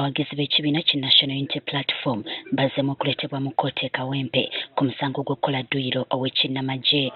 Abawagizi b'ekibiina ki National Unity Platform bazzeemu okuleetebwa mu kkooti e Kawempe ku musango gw'okukola dduyiro ow'ekinnamagye.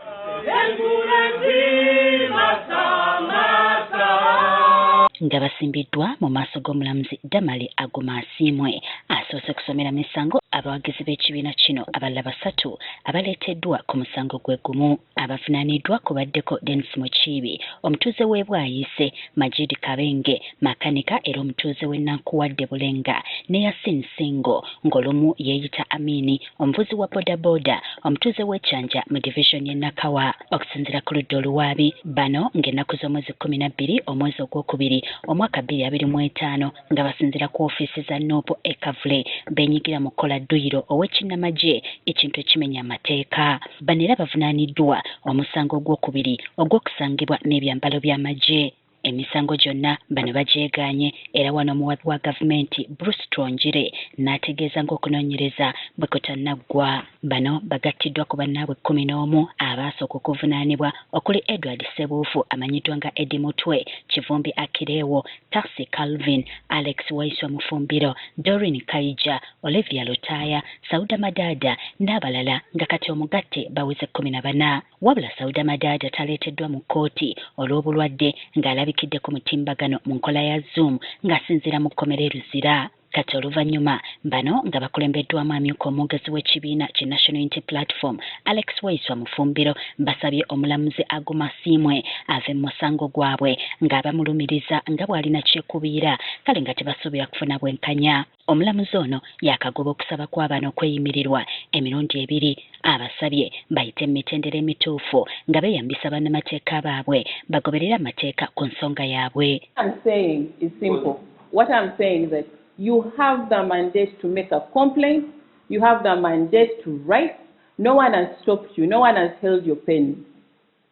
Nga basimbiddwa mu maaso g'omulamuzi Damali Aguma Asiimwe asoose kusomera misango abawagizi b'ekibiina kino abalala basatu abaleeteddwa ku musango gwe gumu. Abavunaaniddwa kubaddeko Denis Mukiibi omutuuze w'e Bwayiise, Majid Kabenge makanika era omutuuze w'e Nankuwadde Bulenga ne Yasin Ssingo ng'olumu yeeyita Amini omuvuzi wa bodaboda omutuuze w'e Kyanja mu divizoni y'e Nakawa. Okusinziira ku ludda oluwaabi, bano ng'ennaku z'omwezi 12 omwezi ogwokubiri omwaka 2025 nga basinziira ku ofiisi za Nup e Kavule beenyigira mu kukola dduyiro ow'ekinnamagye ekintu ekimenya amateeka. Bano era bavunaaniddwa omusango ogwokubiri ogw'okusangibwa n'ebyambalo by'amagye. Emisango gyonna bano bagyegaanye era wano omuwaabi wa gavumenti Bruce Twongire n'ategeeza ng'okunoonyereza bwe kutannaggwa. Bano bagattiddwa ku bannaabwe 11 abaasooka okuvunaanibwa okuli Edward Ssebuufu amanyiddwa nga Eddie Mutwe, Kivumbi Akireewo, Tasi Calvin, Alex Waiswa Mufumbiro, Doreen Kaija, Olivia Lutaaya, Sauda Madaada n'abalala nga kati omugatte baweze 14. Wabula Sauda Madaada taleeteddwa mu kkooti olw'obulwadde ng'alabikidde ku mutimbagano mu nkola ya Zoom ng'asinziira mu kkomera e Luzira. Kati oluvannyuma bano nga bakulembeddwamu amyuka omwogezi w'ekibiina ki National Unity Platform Alex Waiswa Mufumbiro basabye omulamuzi Aguma Asiimwe ave mu musango gwabwe ng'abamulumiriza nga bw'alina kyekubiira kale nga tebasuubira kufuna bwenkanya. Omulamuzi ono yaakagoba okusaba kwa bano okweyimirirwa emirundi ebiri. Abasabye bayite mu mitendera emituufu nga beeyambisa bannamateeka baabwe bagoberere amateeka ku nsonga yaabwe. I'm saying is simple. What I'm saying is that you have the mandate to make a complaint, you have the mandate to write. No one has stopped you, no one has held your pen.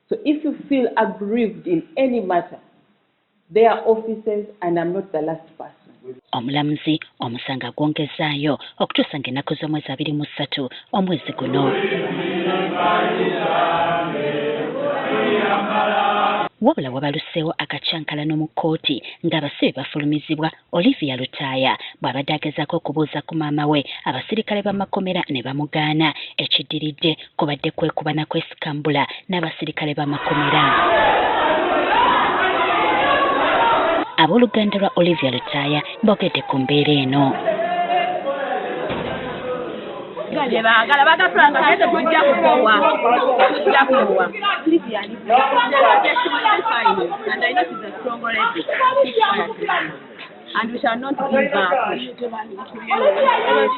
So if you feel aggrieved in any matter, there are offices and I'm not the last person. Omulamuzi omusango agwongezzaayo okutuusa ng'ennaku z'omwezi 23 omwezi guno. Wabula wabaluseewo akakyankalano mu kkooti ng'abasibe bafulumizibwa Olivia Lutaaya bw'abadde agezaako okubuuza ku maama we abasirikale b'amakomera ne bamugaana. Ekiddiridde kubadde kwekuba na kwesikambula n'abasirikale b'amakomera. Abooluganda lwa Olivia Lutaaya boogedde ku mbeera eno.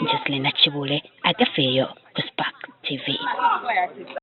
Jocelyn Nakibule agafeeyo ku Spark TV.